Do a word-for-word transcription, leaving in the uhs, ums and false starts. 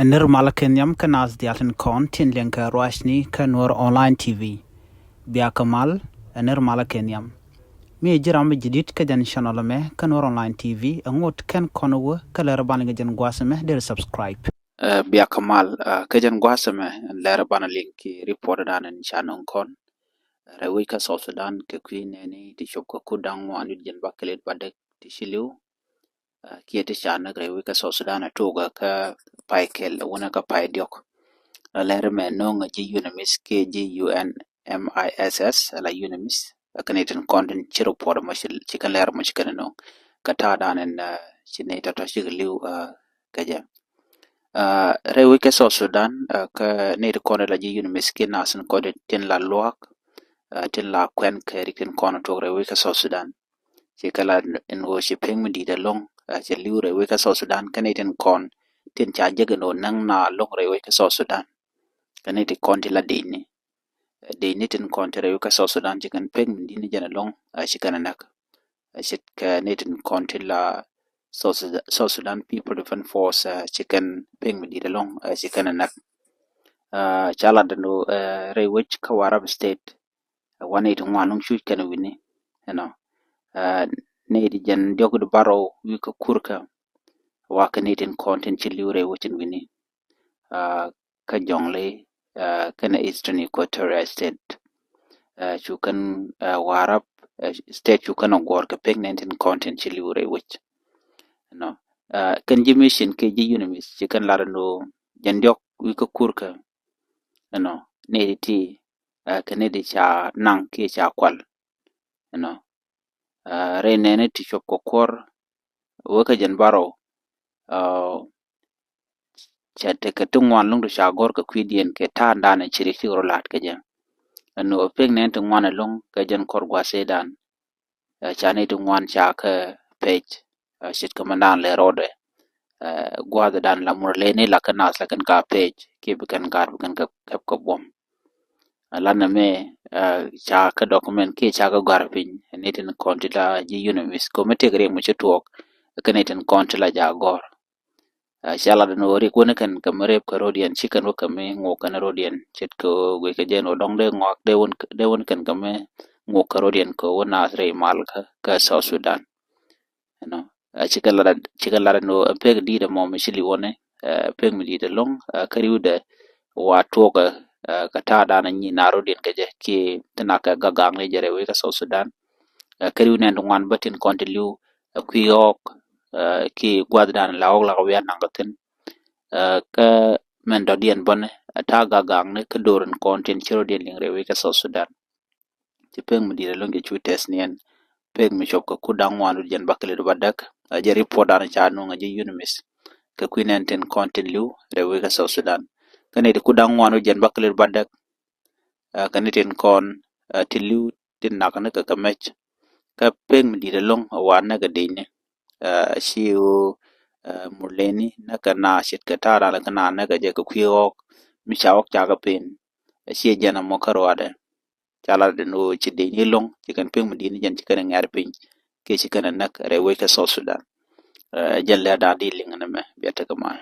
Ɛ nir malä kɛ nhiam kä naath diaal tin kɔn tin liɛŋ kɛ ruacni kä Nuɔr Online T V. Biakä mal, ɛ nir malä kɛ nhiam. Mi ɛ ji̱ ram mi ji̱ di̱t kä jɛn channel ɛmɛ kä Nuɔr Online T V, ɛ ŋot kɛn kɔn wä kä lɛr banɛ kɛ jɛn gua̱a̱th ɛmɛ deri subscribe. Ɛ, biakä mal, ɛ, kä jɛn gua̱a̱th ɛmɛ, lɛr banɛ liŋ ki report dan in ca nöŋ kɔn. Rɛy wec kä South Sudan kɛ kui̱ nɛni ti cop kɛ kur da̱ŋ ŋuan wi̱c jɛn bakɛ lɛt ba däk ti ci li̱w. Ɛ, kiɛ ti ca näk rɛy wec kä South Sudan ɛ tuɔɔkä kä pay kɛl wunɛ kä pay diɔk. Ɛ, lɛr mɛ nöŋ ji̱ UNMISS kiɛ ji̱ U N M I S S, ala UNMISS. Ɛ, kɛn itin kɔn tin ci report mɔ ci, ci kɛn lɛr mɔ ci kɛn nöŋ. Kä ta̱a̱ dan in, ɛ, ci nɛy tɔ̱tɔ̱ cikɛ li̱w, ɛ, kɛ jɛ. Ɛ, rɛy wec kä South Sudan, ɛ, kä nɛy ti kɔn la ji̱ UNMISS kiɛ naath tin kɔn tin la luaak, ɛ, tin la kuɛn kɛ rik tin kɔn tuɔk rɛy wec kä South Sudan. Ci kɛ la in ɣöö ci pek mi di̱i̱t ɛlɔ̱ŋ, ɛ, ci li̱w rɛy wec kä South Sudan kä nɛy tin kɔn tin ca jek in ɣöö näŋ na lo̱ŋ rɛy wec kä South Sudan. Kä nɛy tin kɔn ti la dicni, ɛ, dicni tin kɔn ti rɛy wec kä South Sudan ci kɛn pek mi di̱i̱t ni jɛn ɛlɔ̱ŋ, ɛ, ci kɛn ɛ näk. Ɛ, ce̱tkɛ nɛy tin kɔn ti la South Sudan, South Sudan People Defense Force, ɛ, ci kɛn pek mi di̱i̱t ɛlɔ̱ŋ, ɛ, ci kɛn ɛ näk. Ɛ, ca lat ɛn ɣöö, ɛ, rɛy wec kä Warrap State, ɛ, wa nɛy ti ŋuan lo̱ŋ cuc kɛn wi̱ni, you know. Ɛ, nɛy ti jɛn diɔ̱k di bärɔw wi̱i̱ kä kurkä, wa kɛ nɛy tin kɔn tin ci li̱w rɛy wec in wi̱ni. Ɛ, kä Jonglei, ɛ, kɛnɛ Eastern Equatoria State. Ɛ, cu kɛn, ɛ, Warrap, ɛ, State cu kɛn ɛ guɔ̱ɔ̱r kɛ pek nɛn tin kɔn tin ci li̱w rɛy wec. You know, ɛ, kɛn ji̱ mission kiɛ ji̱ UNMISS ci kɛn lar ɛn ɣöö jɛn diɔ̱k wi̱i̱ kä kurkä, you know, nɛy ti ti, ɛ, kɛ nɛy ti ca naŋ kiɛ ca kual, you know. Ɛ, rɛy nɛni ti cop kɛ kuɔr wä kä jɛn bärɔw, ɛ, ca tekɛ ti ŋuan lo̱ŋ ti ca gɔ̱r kɛ kui̱diɛn kɛ ta̱a̱ dan ci rik ci rɔ la̱t kɛ jɛ. Ɛn ɣöö pek nɛn ti ŋuan ɛlɔ̱ŋ kɛ jɛn kɔr gua̱a̱th ëëdan, ɛ, ca nɛy ti ŋuan ca kɛ pec, ɛ, ce̱tkɛ mɛn dan lɛ rɔɔdɛ, ɛ, gua̱a̱th dan la Murleni la kɛ naath la kɛn ka pec kiɛ bi kɛn gaat bi kɛn kɛ kɛp kɛ buɔ̱m. Ɛ, lanɛ mɛ, ɛ, ca kɛ document kiɛ ca kɛ gɔ̱a̱r piny nɛy tin kɔn ti la ji̱ UNMISS kɛ mɛ tëk riɛm mi ci tuɔɔk kɛ nɛy tin kɔn ti la ja gɔ̱r. Ɛ, ca lat ɛn ɣöö rik wän kɛn kɛ mi rep kɛ ro̱diɛn ci kɛn wä kɛ mi ŋok kɛn ro̱diɛn ce̱tkɛ ɣöö guic kɛ jɛn ɣöö dɔ̱ŋ dee ŋɔak dee wän, dee wän kɛn kɛ mi ŋok kɛ ro̱diɛn kɛ wä naath rɛy mal kä, kä South Sudan. You know, ɛ, ci kɛn lat, ci kɛn lat ɛn ɣöö ɛn pek di̱i̱t ɛmɔ mi ci li̱w wä ni, ɛ, pek mi di̱i̱t ɛlɔ̱ŋ, ɛ, kä ri̱wdɛ wa tuɔɔkä, ɛ, kɛ ta̱a̱ dan nyi na ro̱diɛn kɛ jɛ kiɛ ti nak kɛ gagaŋ ni jɛ rɛy wec kä South Sudan. Ɛ, kä ri̱w nɛn ti ŋuan bä tin kɔn ti li̱w, ɛ, kui̱ ɣɔɔk, ɛ, kiɛ gua̱a̱th dan la ɣɔɔk la kɛ wi̱i̱ a naŋ kɛ thi̱n. Ɛ, kä mɛn dɔ̱diɛn bäni, ɛ, ta̱a̱ gagaŋni kä do̱r in kɔn tin ci ro̱diɛn liŋ rɛy wec kä South Sudan. Ci pek mi di̱i̱t ɛlɔ̱ŋ jɛ cu tɛth niɛn, pek mi cop kɛ kur da̱ŋ ŋuan wi̱c jɛn bakɛ lɛt ba däk, ɛ, jɛ report dan ca nuŋ ɛ ji̱ UNMISS kɛ kui̱ nɛn tin kɔn tin li̱w rɛy wec kä South Sudan. Kä nɛy ti kur da̱ŋ ŋuan wi̱c jɛn bakɛ lɛt ba däk, ɛ, kä nɛy tin kɔn, ɛ, ti li̱w tin nak ni kɛ kɛ mɛc. Kä pek mi di̱i̱t ɛlɔ̱ŋ ɛ wa näk ɛ dicni, ɛ, ci ɣöö, ɛ, Murleni näk kɛ na ce̱tkɛ ta̱a̱ dan kɛ na näk kɛ jɛ kɛ kui̱ ɣɔɔk mi ca ɣɔɔk ca kɛ pen. Ɛ, ci jɛn ɛmɔ kä ruaadɛ. Ca lat ɛn ɣöö ci dicni ɛlɔ̱ŋ ci kɛn pek mi di̱i̱t ni jɛn ci kɛn ɛ ŋɛ̈r piny kiɛ ci kɛn ɛ näk rɛy wec kä South Sudan. Ɛ, jɛn lɛr dan di liŋ ni mɛ, bia tekɛ mal.